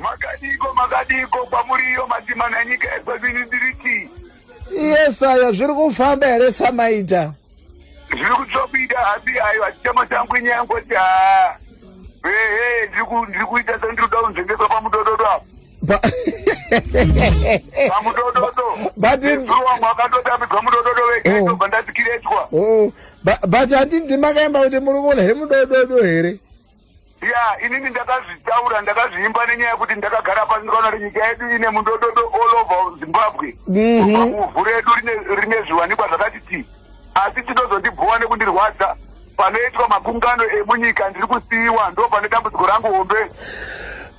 Makadiko, makadiko kwamuriyo matimana nyika yekwazini ndiriti. Yes, aya zviri kufamba here Samaita? Zviri kutsvobida asi ayo achichema changu inyaya ngoti haa. Ehe, ndiri kuita sendiri kuda kunzvengeswa pamudododo apo. Pamudododo. But Zuro wangu akatotambidzwa mudododo wega Oh. ndobva ndatikiretwa. Oh, but handiti makaimba kuti muri kuona here mudododo here? Ya, inini ndakazvitaura, ndakazviimba nenyaya yekuti ndakagara pasi ndikaona kuti nyika yedu ine mundododo all over Zimbabwe. Kubva muvhu redu rine zviwanikwa zvakati ti. Asi chinozondibhowa nekundirwadza panoitwa makungano emunyika ndiri kusiiwa, ndo pane dambudziko rangu hombe.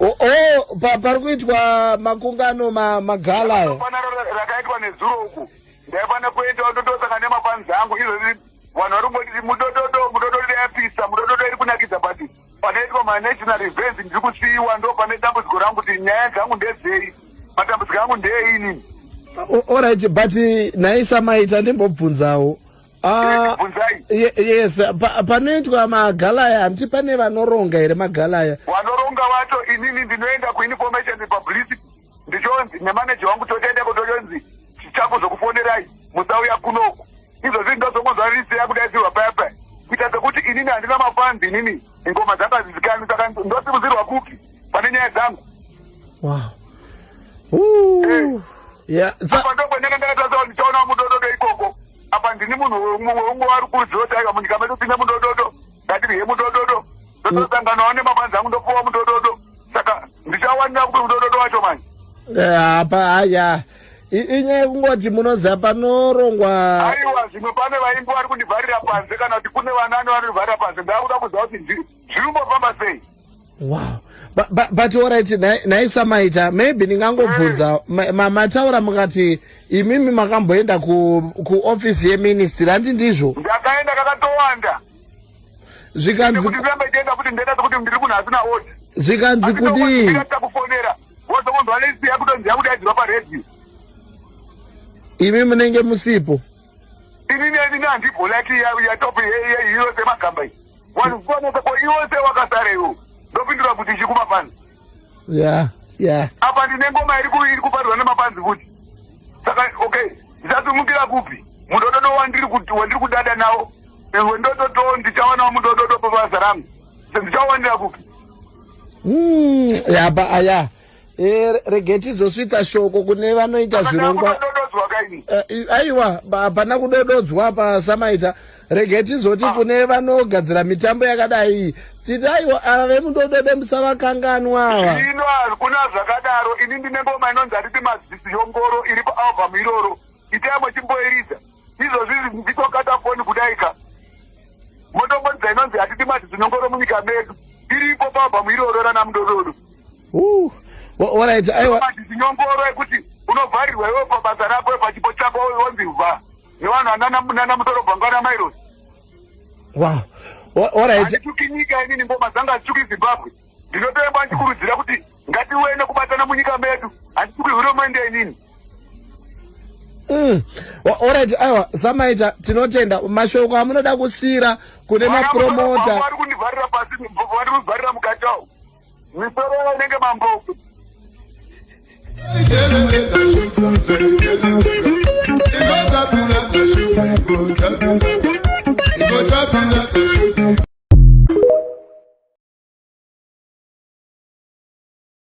Oh, oh, pari kuitwa makungano magala aya. Pana rakaitwa nezuro uku. Ndaifanira kuendawo ndotosangana nemafanzi angu izvozvi vanhu vari kungoti mudododo, mudododo yapisa, mudododo iri kunakidza, but panoitwa manational events ndiri kusiiwa, ndo pane dambudziko rangu kuti nyaya dzangu ndedzei, matambudziko angu ndeeinini. Alright, but nhai Samaita, ndimbobvunzawo. Ah, Bvunzai. Yes, panoitwa magala aya, handiti pane vanoronga here magala aya? Vanoronga vacho inini ndinoenda kuinformation publicity, ndichonzi nemaneja wangu totoenda kutochonzi tichakuzokufonerai, musauya kunoku. Izvozvi ndozongonzwa risiya kudaidzirwa paya paya, kuita sekuti inini handina mafanzi, inini ingoma dzanga hadzizikanwi, saka ndosimudzirwa kupi pane nyaya dzangu? Wow. Ooh. Yeah. Apa ndokwenene ndakatadza ndichaona mudododo ikoko. Apa ndini munhu weumwe wari kuziva kuti aiwa, munyika medu tine mudododo, ngatirye mudododo, ndotosanganawo nemafanzi angu, ndopuwa mudododo. Saka ndichawanira kupi mudododo wacho manje? Apa aya inyaya yekungoti munoziva panorongwa. Aiwa, zvimwe pane vaimbi vari kundivharira panze, kana kuti kune vanani vanondivharira panze. Ndakuda kuziva kuti zviri kumbofamba sei. Wow. But alright, nhai Samaita, maybe ndingangobvunza, mataura mukati imimi makamboenda kuofisi yeministry, handi ndizvo? Ndakaenda kakatowanda. Zvikanzi kuti ndirambe ndienda kuti ndienda kuti ndiri munhu asina order. Zvikanzi kudii? Ndikakufonera wozongonzwa list yakutonzi yakudaidzirwa paredhiyo. Imi munenge musipo. Inini handibvo like yatop yehiro semagamba iyi, wanzionesa ko iwose wakasara iwo, ndopindura kuti chikumapanzi. Apa ndine ngoma iri kuparirwa nemapanzi futi, saka okay, ndichasimukira kupi mudododo wandiri kudada nawo? Iwe ndototo ndichawanawo mudododo pabasa rangu, ndichawandira kupi? Yaba aya, rege tizosvitsa shoko kune vanoita zvirongwa. Kudododzwa kaini? Aiwa, hapana kudododzwa paSamaita. Rege tizoti kune vanogadzira mitambo yakadai, titi aiwa, ava vemudododo musavakanganwa ava. Zvino hakuna zvakadaro. Ini ndine ngoma inonzi hatiti madziyongoro iri paalbum iroro, itai muchimboiridza izvozvi ndichitokata foni kudaika, motombonidza inonzi hatiti madzinyongoro munyika medu, iripo paalbum iroro rana mudododo. Alright, aiwa. Madzinyongoro ekuti unovharirwa iwe pabasa rako, pachipo chako, wonzi vha nevanhu nana musoro bhangwana mairosi. Wow, alright. Handituki nyika inini, ngoma dzanga hadzituki Zimbabwe. Ndinotoemba ndichikurudzira kuti ngatiwe nekubatana munyika medu. Handituki hurumende inini. Alright, aiwa Samaita, tinotenda. Mashoko amunoda kusiyira kune mapromota? Vari kundivharira pasi, vari kuvharira mukati awo, misoro yavo inenge mamboko.